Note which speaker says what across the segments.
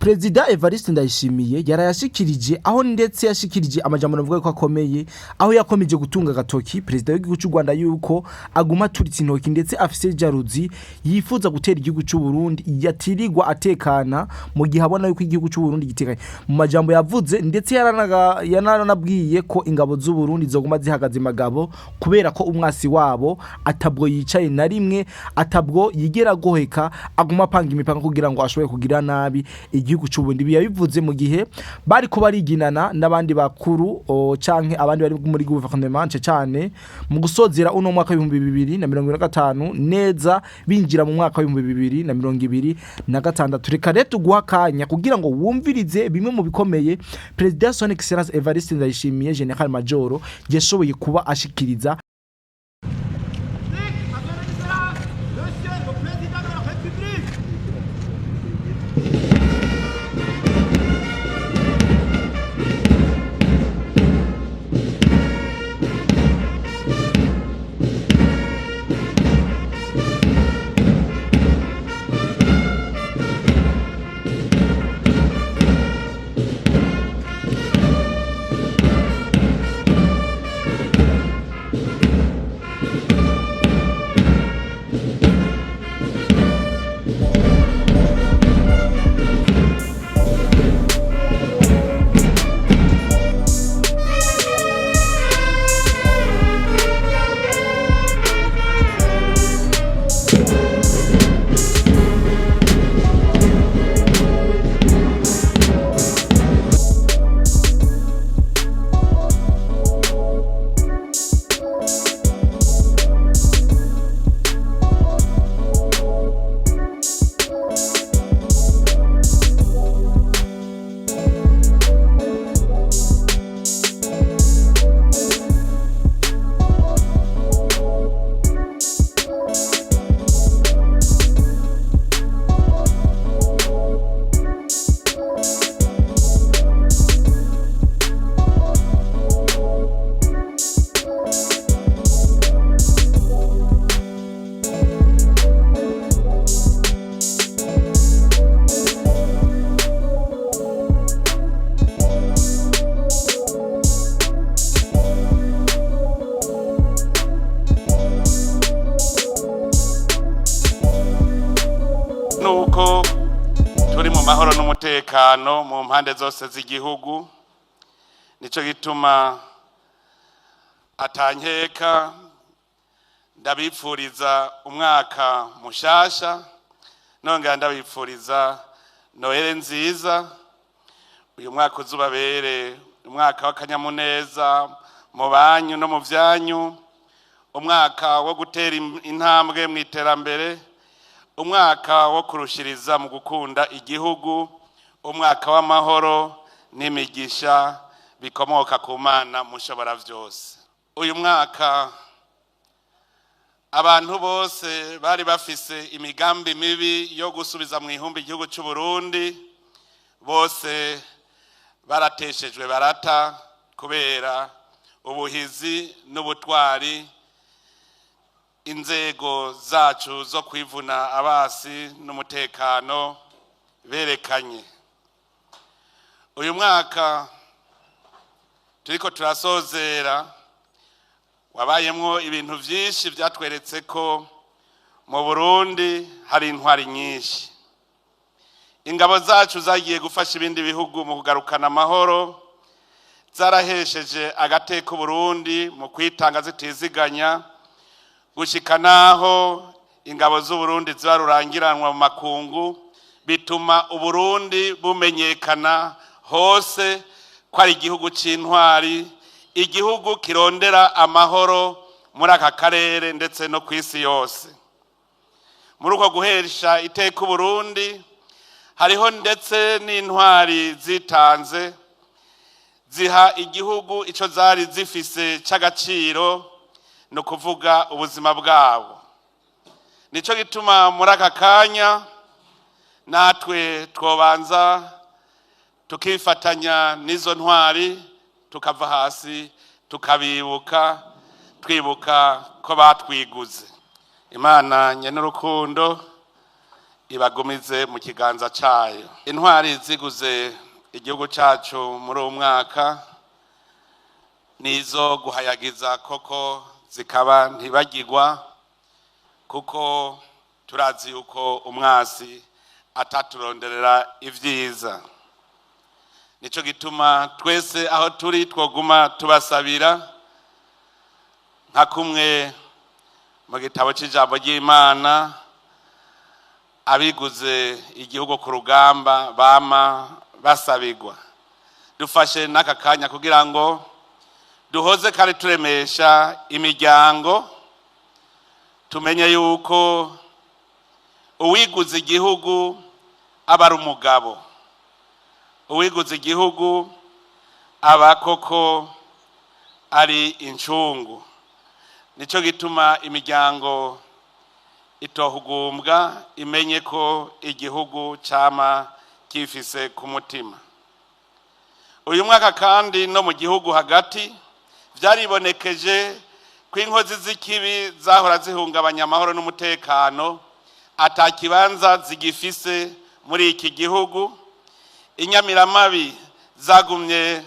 Speaker 1: Perezida Evariste Ndayishimiye yarayashikirije, aho ndetse yashikirije amajambo navuga ko akomeye, aho yakomeje gutunga agatoki perezida w'igihugu cy'u Rwanda yuko aguma aturitse intoki, ndetse afise jalousie, yifuza gutera igihugu cy'u Burundi, yatirirwa atekana mu gihe abona yuko igihugu cy'u Burundi gitekanye. Mu majambo yavuze, ndetse yaranabwiye ko ingabo z'u Burundi zoguma zihagaze magabo, kubera ko umwasi wabo atabwo yicaye na rimwe, atabwo yigera goheka, aguma apanga imipanga kugira ngo ashobore kugira nabi igihugu cy'u Burundi. Ibi yabivuze mu gihe bariko bariginana n'abandi bakuru canke abandi bari muri gouvernement cyane mu gusozera uno mwaka w'2025 neza, binjira mu mwaka w'2026. Reka rero tuguha akanya kugira ngo wumvirize bimwe mu bikomeye Perezida Son Excellence Evariste Ndayishimiye, Général Major, yashoboye kuba ashikiriza.
Speaker 2: Monsieur le Président de la République.
Speaker 3: Nuko turi mu mahoro n'umutekano mu mpande zose z'igihugu, nico gituma atankeka ndabipfuriza umwaka mushasha, nongera ndabipfuriza Noheli nziza. Uyu mwaka uzubabere umwaka w'akanyamuneza mu banyu no mu vyanyu, umwaka wo gutera intambwe mu iterambere, umwaka wo kurushiriza mu gukunda igihugu, umwaka w'amahoro n'imigisha bikomoka ku Mana mushobora byose. Uyu mwaka abantu bose bari bafise imigambi mibi yo gusubiza mu ihumbi igihugu cy'u Burundi, bose barateshejwe barata kubera ubuhizi n'ubutwari inzego zacu zo kwivuna abasi n'umutekano berekanye. Uyu mwaka turiko turasozera wabayemwo ibintu vyinshi vyatweretse ko mu Burundi hari intwari nyinshi. Ingabo zacu zagiye gufasha ibindi bihugu mu kugarukana amahoro, zarahesheje agateka Burundi mu kwitanga zitiziganya, gushika naho ingabo z'Uburundi ziba rurangiranwa mu makungu, bituma Uburundi bumenyekana hose ko ari igihugu c'intwari, igihugu kirondera amahoro muri aka karere ndetse no ku isi yose. Muri uko guhesha iteka Uburundi, hariho ndetse n'intwari zitanze ziha igihugu ico zari zifise c'agaciro, ni ukuvuga ubuzima bwabo. Nico gituma muri aka kanya natwe twobanza tukifatanya n'izo ntwari, tukava hasi tukabibuka, twibuka ko batwiguze. Imana nyenurukundo Ibagumize mu kiganza cayo. Intwari ziguze igihugu cacu muri uwu mwaka nizo guhayagiza koko, zikaba ntibagirwa, kuko turazi yuko umwasi ataturonderera ivyiza. Nico gituma twese aho turi twoguma tubasabira, nka kumwe mu gitabo c'ijambo ry'Imana abiguze igihugu ku rugamba bama basabigwa. Dufashe n'aka kanya kugira ngo duhoze kandi turemesha imiryango, tumenye yuko uwiguze igihugu aba ari umugabo, uwiguze igihugu aba koko ari incungu. Nico gituma imiryango itohugumbwa, imenye ko igihugu cama kifise ku mutima. Uyu mwaka kandi no mu gihugu hagati vyaribonekeje ko inkozi z'ikibi zahora zihungabanya amahoro n'umutekano ata kibanza zigifise muri iki gihugu. Inyamiramabi zagumye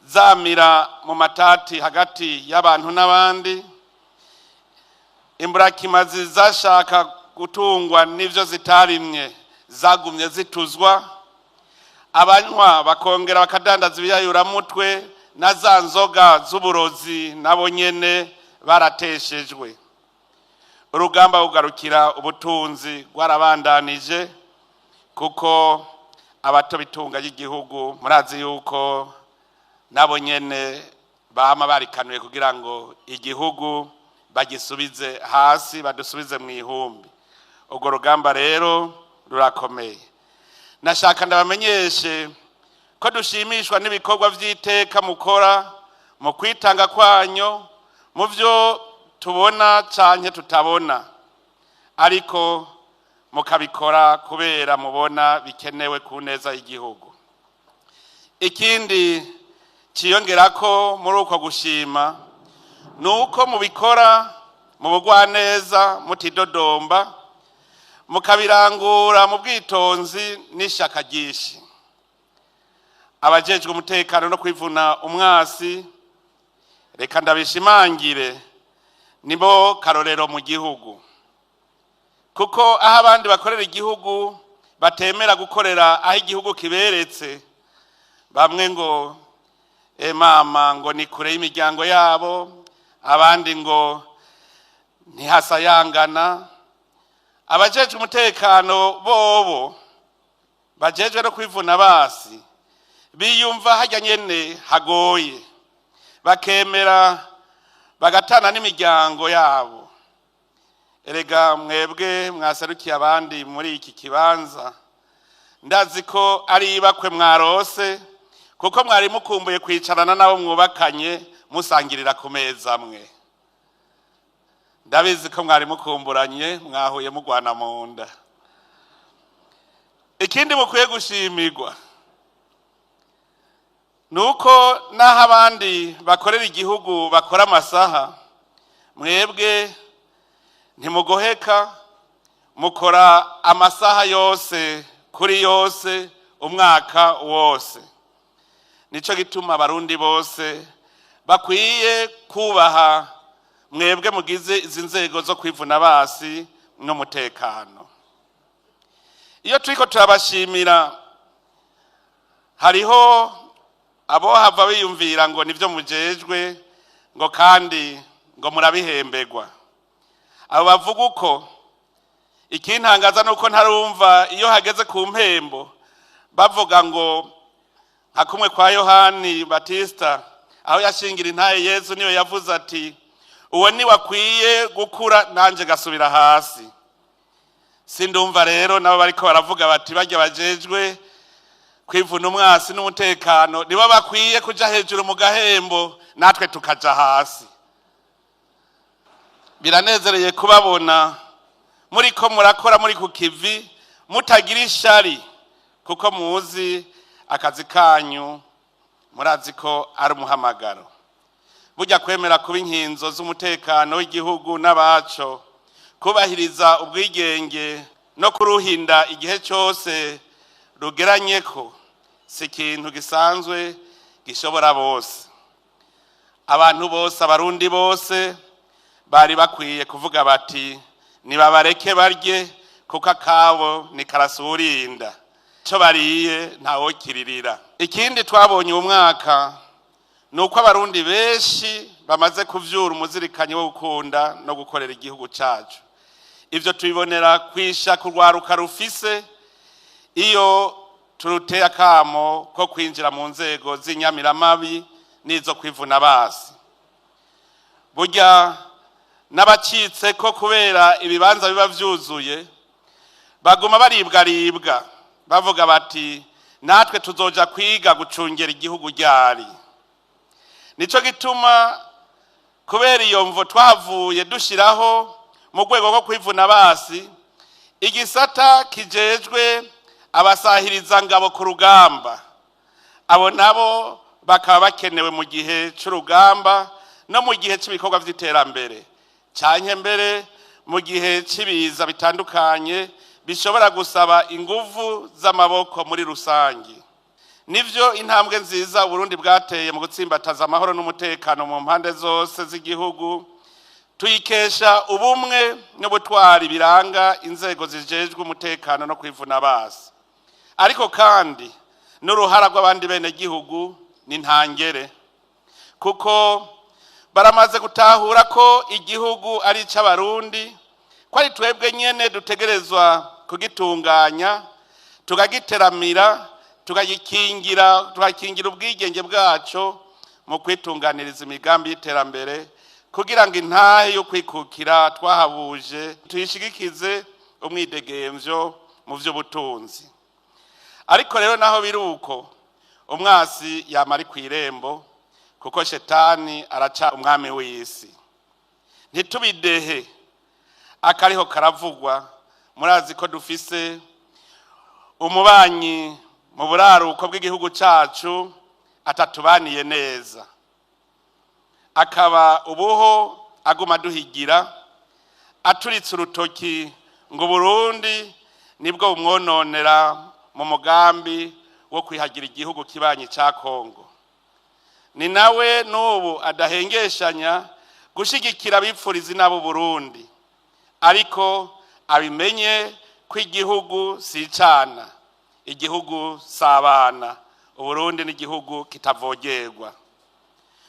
Speaker 3: zamira mu matati hagati y'abantu n'abandi, imburakimazi zashaka gutungwa n'ivyo zitarimye zagumye zituzwa, abanywa bakongera bakadandaza ibiyayuramutwe na za nzoga z'uburozi nabo nyene barateshejwe. Urugamba kugarukira ubutunzi rwarabandanije, kuko abato bitunga y'igihugu murazi yuko nabo nyene bama barikanuye kugira ngo igihugu bagisubize hasi, badusubize mu ihumbi. Urwo rugamba rero rurakomeye. Nashaka ndabamenyeshe ko dushimishwa n'ibikorwa vy'iteka mukora mu kwitanga kwanyu, mu vyo tubona canke tutabona, ariko mukabikora kubera mubona bikenewe ku neza y'igihugu. Ikindi ciyongerako muri uko gushima ni uko mubikora mu bugwaneza, mutidodomba, mukabirangura mu bwitonzi n'ishaka ryinshi. Abajejwe umutekano no kwivuna umwasi, reka ndabishimangire, nibo karorero mu gihugu, kuko aho abandi bakorera igihugu batemera gukorera aho igihugu kiberetse, bamwe ngo e mama, ngo ni kure y'imiryango yabo, abandi ngo ntihasayangana. Abajejwe umutekano bobo bajejwe no kwivuna basi biyumva hajya nyene hagoye, bakemera bagatana n'imiryango yabo. Erega mwebwe mwaserukiye abandi muri iki kibanza, ndazi ko ari ibakwe mwarose, kuko mwari mukumbuye kwicarana n'abo mwubakanye, musangirira ku meza amwe. Ndabizi ko mwari mukumburanye, mwahuye mugwana mu nda. Ikindi mukwiye gushimirwa ni uko n'aho abandi bakorera igihugu bakora amasaha, mwebwe ntimugoheka, mukora amasaha yose kuri yose, umwaka wose. Nico gituma Abarundi bose bakwiye kubaha mwebwe mugize izi nzego zo kwivuna basi n'umutekano. Iyo turiko turabashimira, hariho abo hava biyumvira ngo nivyo mujejwe, ngo kandi ngo murabihemberwa. Abo bavuga uko, ikintangaza nuko ntarumva iyo hageze ku mpembo bavuga ngo nka kumwe kwa Yohani Batista, aho yashingira intaye Yezu, niyo yavuze ati: "Uwo ni wakwiye gukura, nanje gasubira hasi." Sindumva rero nabo bariko baravuga bati barya bajejwe kwivuna umwasi n'umutekano nibo bakwiye kuja hejuru mu gahembo, natwe tukaja hasi. Biranezereye kubabona muriko murakora muri ku kivi, mutagira ishari, kuko muzi akazi kanyu, murazi ko ari umuhamagaro. Burya kwemera kuba inkinzo z'umutekano w'igihugu n'abaco, kubahiriza ubwigenge No kuruhinda igihe cyose rugeranye ko si ikintu gisanzwe gishobora bose. Abantu bose, Abarundi bose bari bakwiye kuvuga bati: "Nibabareke barye, kuko akabo ni karasurinda, icyo bariye ntawokiririra." Ikindi twabonye uyu mwaka ni uko Abarundi benshi bamaze kuvyura umuzirikanyi wo gukunda no gukorera igihugu cacu. Ivyo tubibonera kwisha kurwaruka rufise iyo turuteye akamo ko kwinjira mu nzego z'inyamiramabi n'izo kwivuna basi. Burya n'abacitse ko kubera ibibanza biba vyuzuye, baguma baribwaribwa, bavuga bati: "Natwe tuzoja kwiga gucungera igihugu ryari?" Nico gituma, kubera iyo mvo, twavuye dushiraho mu rwego rwo kwivuna basi igisata kijejwe abasahiriza ngabo ku rugamba. Abo nabo bakaba bakenewe mu gihe c'urugamba no mu gihe cy'ibikorwa vy'iterambere, canke mbere mu gihe cy'ibiza bitandukanye bishobora gusaba inguvu z'amaboko muri rusangi. Nivyo, intambwe nziza Uburundi bwateye mu gutsimbataza amahoro n'umutekano mu mpande zose z'igihugu tuyikesha ubumwe n'ubutwari biranga inzego zijejwe umutekano no kwivuna basi, ariko kandi n'uruhara rw'abandi bene gihugu ni ntangere, kuko baramaze gutahura ko igihugu ari icy'Abarundi, ko ari twebwe nyene dutegerezwa kugitunganya, tukagiteramira, tukagikingira, tugakingira ubwigenge bwaco mu kwitunganiriza imigambi y'iterambere, kugira ngo intahe yo kwikukira twahabuje tuyishigikize umwidegemvyo mu vy'ubutunzi. Ariko rero, naho biri uko, umwasi yama ari kw'irembo, kuko Shetani araca umwami w'isi. Ntitubidehe akariho karavugwa. Murazi ko dufise umubanyi mu buraruko bw'igihugu cacu atatubaniye neza, akaba ubuho aguma duhigira, aturitse urutoki ngo Burundi nibwo bumwononera mu mugambi wo kwihagira igihugu kibanyi ca Kongo. Ni nawe n'ubu adahengeshanya gushigikira abipfuriza inabo Burundi, ariko abimenye ko igihugu si icana, igihugu si abana. Uburundi ni igihugu kitavogerwa.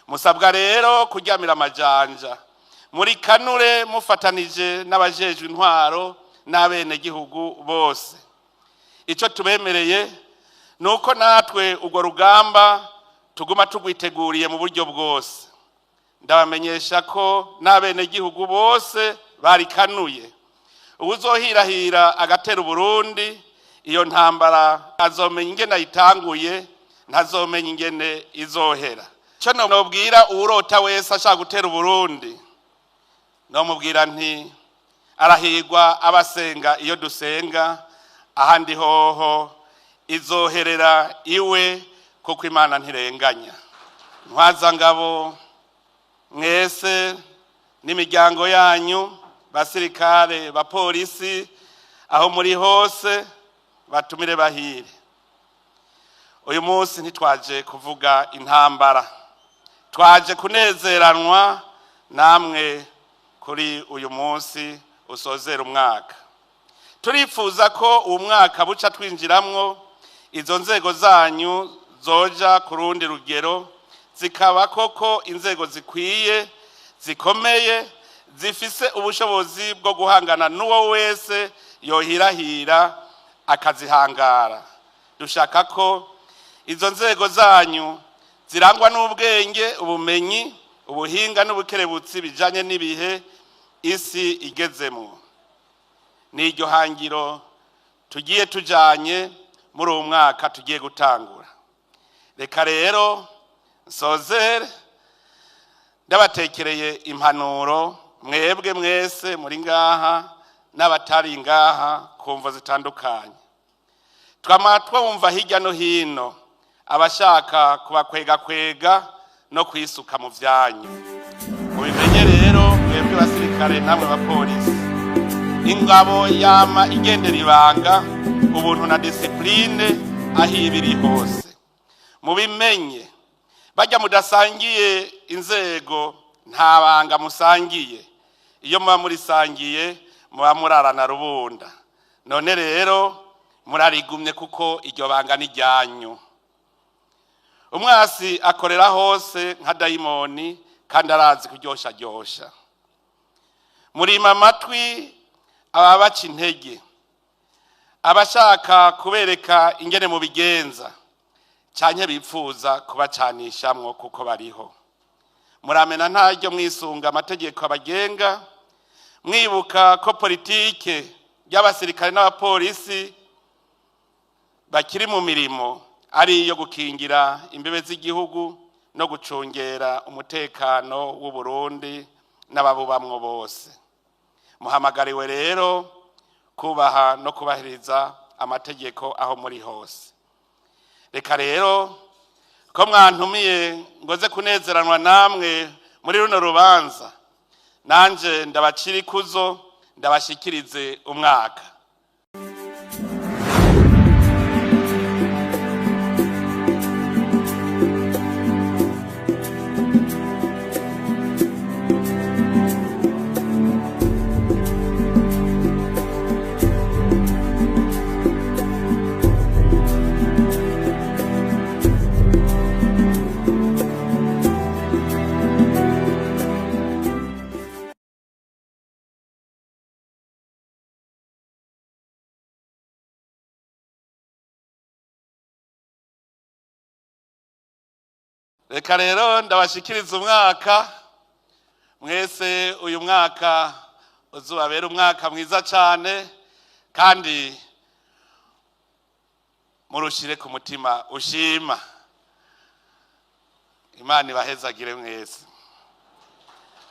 Speaker 3: Musabwa rero kuryamira amajanja muri kanure, mufatanije n'abajejwe intwaro n'abenegihugu bose. Icyo tubemereye ni uko natwe urwo rugamba tuguma tugwiteguriye mu buryo bwose. Ndabamenyesha ko n'abenegihugu bose barikanuye. Uwuzohirahira agatera Uburundi, iyo ntambara azomenya ingene ayitanguye, ntazomenya ingene izohera. Cyo nobwira uwurota wese ashaka gutera Uburundi, nomubwira nti: "Arahigwa abasenga iyo dusenga, ahandi hoho izoherera iwe, kuko Imana ntirenganya." Ntwazangabo mwese n'imiryango yanyu, basirikare, bapolisi, aho muri hose, batumire bahire. Uyu munsi ntitwaje kuvuga intambara, twaje kunezeranwa namwe kuri uyu munsi usozera umwaka. Turifuza ko uwo mwaka buca twinjiramwo izo nzego zanyu zoja ku rundi rugero, zikaba koko inzego zikwiye, zikomeye, zifise ubushobozi bwo guhangana n'uwo wese yohirahira akazihangara. Dushaka ko izo nzego zanyu zirangwa n'ubwenge, ubumenyi, ubuhinga n'ubukerebutsi bijanye n'ibihe isi igezemo. Ni iryo hangiro tugiye tujanye muri uwo mwaka tugiye gutangura. Reka rero nsozere ndabatekereye impanuro, mwebwe mwese muri ngaha n'abatari ngaha ku mvo zitandukanye. Twama twumva hirya no hino abashaka kubakwegakwega no kwisuka mu vyanyu. Mubimenye rero, mwebwe basirikare namwe bapolisi, Ingabo yama igendera ibanga, ubuntu na discipline aho iba iri hose. Mubimenye, bajya mudasangiye inzego nta banga musangiye. Iyo muba murisangiye muba murarana rubunda. None rero murarigumye kuko iryo banga ni ryanyu. Umwasi akorera hose nka dayimoni kandi arazi kuryosharyosha. Murima amatwi ababaca intege, abashaka kubereka ingene mubigenza canke bipfuza kubacanishamwo kuko bariho. Muramena ntaryo mwisunga amategeko abagenga, mwibuka ko politike y'abasirikare n'abapolisi bakiri mu mirimo ari iyo gukingira imbibe z'igihugu no gucungera umutekano w'u Burundi n'ababubamwo bose. Muhamagariwe rero kubaha no kubahiriza amategeko aho muri hose. Reka rero ko mwantumiye ngoze kunezeranwa namwe muri runo rubanza, nanje ndabacira ikuzo, ndabashikirize umwaka. Reka rero ndabashikiriza umwaka mwese. Uyu mwaka uzubabera umwaka mwiza cyane, kandi murushire ku mutima ushima. Imana ibahezagire mwese.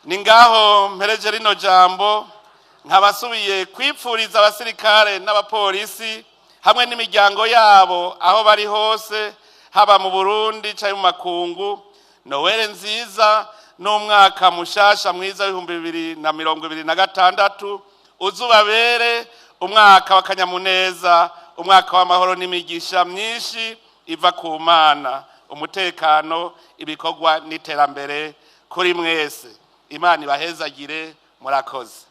Speaker 3: Ni ngaho mpereje rino jambo, nkabasubiye kwipfuriza abasirikare n'abapolisi hamwe n'imiryango yabo aho bari hose, haba mu Burundi cyangwa mu makungu, Noweli nziza n'umwaka mushasha mwiza w'2026. Uzubabere umwaka w'akanyamuneza, umwaka w'amahoro n'imigisha myinshi iva ku Mana, umutekano, ibikorwa n'iterambere kuri mwese. Imana ibahezagire. Murakoze.